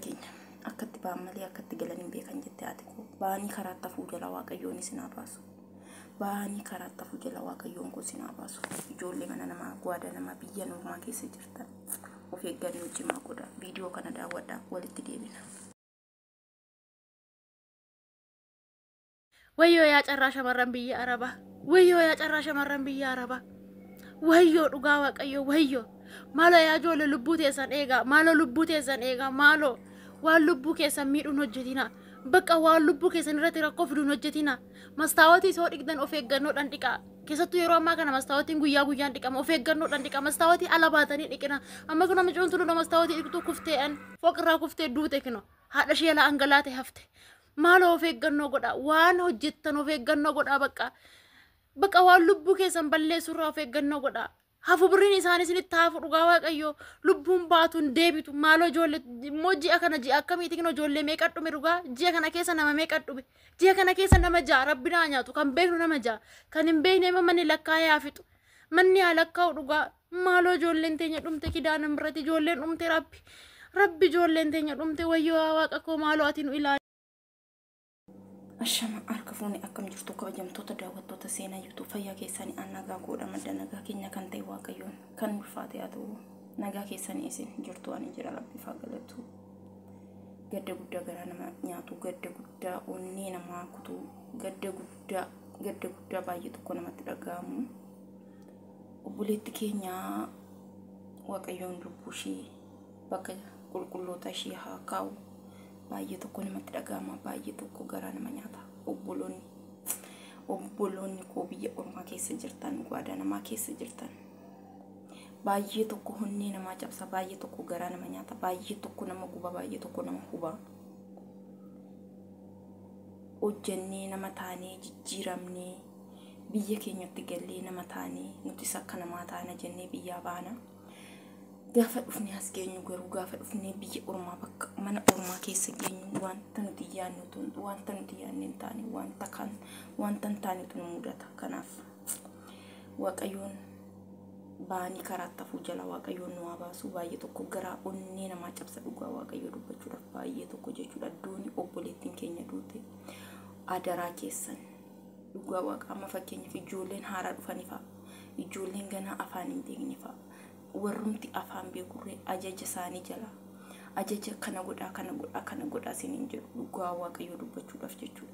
Keenya akkatti ba'an malee akkatti galan hin beekan jette haati koo. Ba'anii karaatti hafuu jala Waaqayyoon isin haa baasu. Ba'anii karaatti hafuu jala Waaqayyoon koo isin haa baasu. Ijoollee mana namaa, gwaada namaa, biyya normaa keessa jirtan of eeggannoo cimaa godha. Viidiyoo kana daawwadhaa, walitti deebina. Wayyoo yaa carraa shamarran biyya Arabaa. Wayyoo yaa carraa shamarran biyya Arabaa. Wayyoo dhugaa Waaqayyoo wayyoo. Maaloo yaa ijoollee, lubbuu teessan eegaa. Maaloo lubbuu teessan eegaa. Maaloo waan lubbuu keessan miidhuun hojjetina. Bakka waan lubbuu keessan irratti rakkoo fiduun hojjetina. Mastaawotii soo dhiqdan of eeggannoodhaan dhiqaa. Keessattuu yeroo ammaa kana mastaawotiin guyyaa guyyaan dhiqama. Of eeggannoodhaan dhiqa. Mastaawotii ala baatanii dhiqina. Amma kun namni cuuntu lula mastaawotii dhiqxuu kuftee'an fooqirraa kuftee duute kino. Haadha ishee ala angalaate hafte. Maaloo of eeggannoo godha. Waan hojjettan of eeggannoo godha bakka. Bakka waan lubbuu keessan balleessurraa of eeggannoo godha. Hafu birriin isaanii isinitti hafu, dhugaa Waaqayyoo lubbuun baatu hin deebitu. Maaloo ijoollee immoo ji'a kana ji'a akkamiiti kino ijoollee meeqa dhume dhugaa? Ji'a kana keessa nama meeqa dhume? Ji'a kana keessa nama 6 rabbi naa nyaatu. Kan beeknu nama 6, kan hin beekne immoo manni lakkaa'ee haa fixu. Manni haa lakkaa'u dhugaa. Maaloo ijoolleen teenya dhumte, kidaana biratti ijoolleen dhumte, rabbi. Rabbi, ijoolleen teenya dhumte, wayyoo yaa Waaqa koo, maaloo ati nu ilaali. Ashama, harka fuuni, akkam jirtu kabajamtoota daawwattoota Seenaa YouTube? Fayyaa keessanii? An nagaa koodha. Madda nagaa keenya kan ta'e Waaqayyoon kan ulfaate haa ta'u. Nagaa keessanii? Isin jirtu? Ani jira, Rabbiif haa galatu. Gadda guddaa garaa nama nyaatu, gadda guddaa onnee namaa kutu, gadda guddaa, gadda guddaa baay'ee tokko namatti dhaga'amu. Obboleetti keenya Waaqayyoon lubbuu ishee bakka qulqulloota ishee haa kaa'u. Baay'ee tokko namatti dhaga'ama, baay'ee tokko garaa nama nyaata. Obboloonni koo biyya ormaa keessa jirtan, gwaadaa namaa keessa jirtan, baay'ee tokko onnee namaa cabsa, baay'ee tokko garaa nama nyaata, baay'ee tokko nama guba, baay'ee tokko nama huba. Hojjennee nama taanee, jijjiiramnee biyya keenyatti gallee nama taanee, nutis akka namaa taana jennee biyyaa baana. Gaafa dhufnee as geenyu garuu, gaafa dhufnee biyya ormaa bakka mana ormaa keessa geenyu, wanta nuti yaadnu, wanta nuti yaadne hin taane, wanta kan wanta hin taanetu nu mudata. Kanaaf Waaqayyoon ba'anii karaatti hafuu jala Waaqayyoon nu haa baasu. Baay'ee tokko garaa onnee namaa cabsa, dhugaa Waaqayyoo dubbachuudhaaf baay'ee tokko jechuudha. Duuni obboleettiin keenya duute, adaraa keessan, dhugaa Waaqa, amma fakkeenyaaf ijoolleen haaraa dhufanii fa'a, ijoolleen ganaa afaan hin beekne fa'a, warrumti afaan beekurree ajaja isaanii jala ajaja kana godhaa, kana godhaa, kana godhaa isiniin jedhu, dhugaa Waaqayyoo dubbachuudhaaf jechuudha.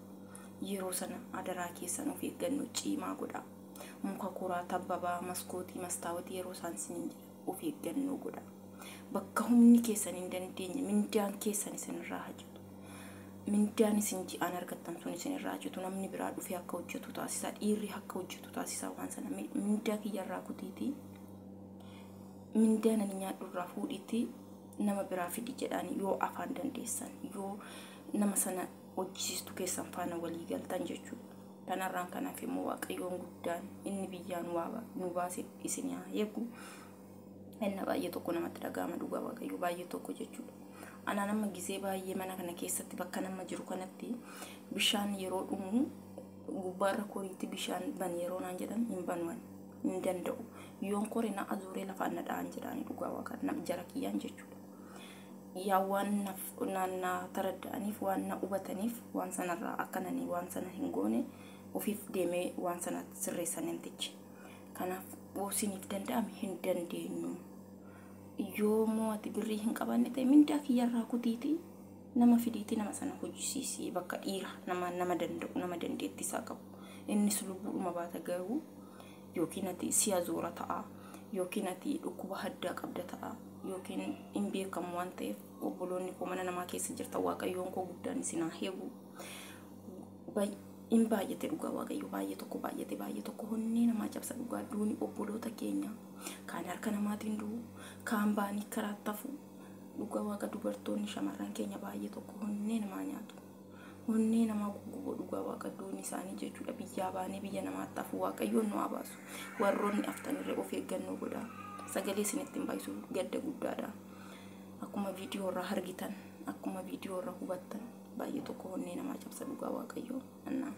Yeroo sana adaraa keessan of eeggannoo cimaa godhaa. Muka koraa, tabbabaa, maskootii, mastaawotii yeroo isaan isiniin jedhan of eeggannoo godhaa. Bakka humni keessan hin dandeenye mindaan keessan isinirraa hajjatu. Mindaan isin ji'aan argattan sun isinirraa hajjatu. Namni biraa dhufee akka hojjetu taasisaa. Dhiirri akka hojjetu taasisaa waan sana. Mindaa kiyyarraa kutiitii, mindaan ani nyaadhu irraa fuudhiitii nama biraa fidi jedhaan, yoo afaan dandeessan, yoo nama sana hojjisiistu keessan faana walii galtan jechuudha. Kanarraan kanaaf immoo Waaqayyoon guddaan inni biyyaan nu baase isin haa eegu. Inni baay'ee tokko namatti dhaga'ama, dhugaa Waaqayyo, baay'ee tokko jechuudha. Anaan amma gizee baay'ee mana kana keessatti, bakka nama jiru kanatti, bishaan yeroo dhumu gubbaarra koriitti bishaan bani yeroo naan jedhan hin banuwan hin danda'u. Yoon kore na azuuree lafaan na dha'an jedhaani, dhugaa Waaqa jara kiyyaan jechuudha. Yaa waan na taradda'aniif, waan na hubataniif, waan sanarraa akka nani waan sana hin goone ofiif deemee waan sana sirreessan namtichi. Kanaaf isiniif danda'ame hin dandeenyu. Yoo immoo ati birrii hin qabaanne ta'e, mindaa kiyyarraa kutiitii nama fidiitii nama sana hojjisiisii, bakka dhiira nama danda'u, nama dandeettii isaa qabu. Innis lubbuudhuma baata garuu yookiin ati si'a zoora ta'a, yookiin ati dhukkuba haddaa qabda ta'a, yookiin hin beekamu waan ta'eef, obboloonni koo mana namaa keessa jirtan, Waaqayyoon koo guddaan isin haa eegu. Hin baay'ate, dhugaa Waaqayyo, baay'ee tokko baay'ate, baay'ee tokko onnee namaa cabsa dhugaa duuni obboloota keenya. Kaan harka namaatiin du'u, kaan ba'anii karaatti hafu. Dhugaa Waaqa, dubartoonni shamarran keenya baay'ee tokko onnee namaa nyaatu. Onnee namaa gugguboo, dhugaa Waaqa, duuni isaanii jechuudha. Biyyaa baanee biyya namaatti hafu, Waaqayyoon nu haa baasu. Warroonni haftanirree of eeggannoo godhaa. Sagalee isinitti hin baay'isu, gadda guddaadha. Akkuma viidiyoo irraa argitan, akkuma viidiyoo irraa hubattan, baay'ee tokko onnee namaa cabsa, dhugaa Waaqayyoo. Annaa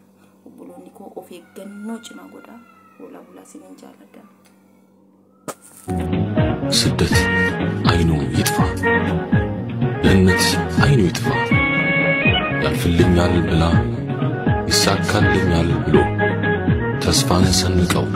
obboloonni koo of eeggannoo cimaa godhaa. Hoolaa bulaa, isiniin jaalladha. ስደት አይኑ ይጥፋ። ድህነት አይኑ ይጥፋ፣ ያልፍልኛል ብላ ይሳካልኛል ብሎ ተስፋን ሰንቀው።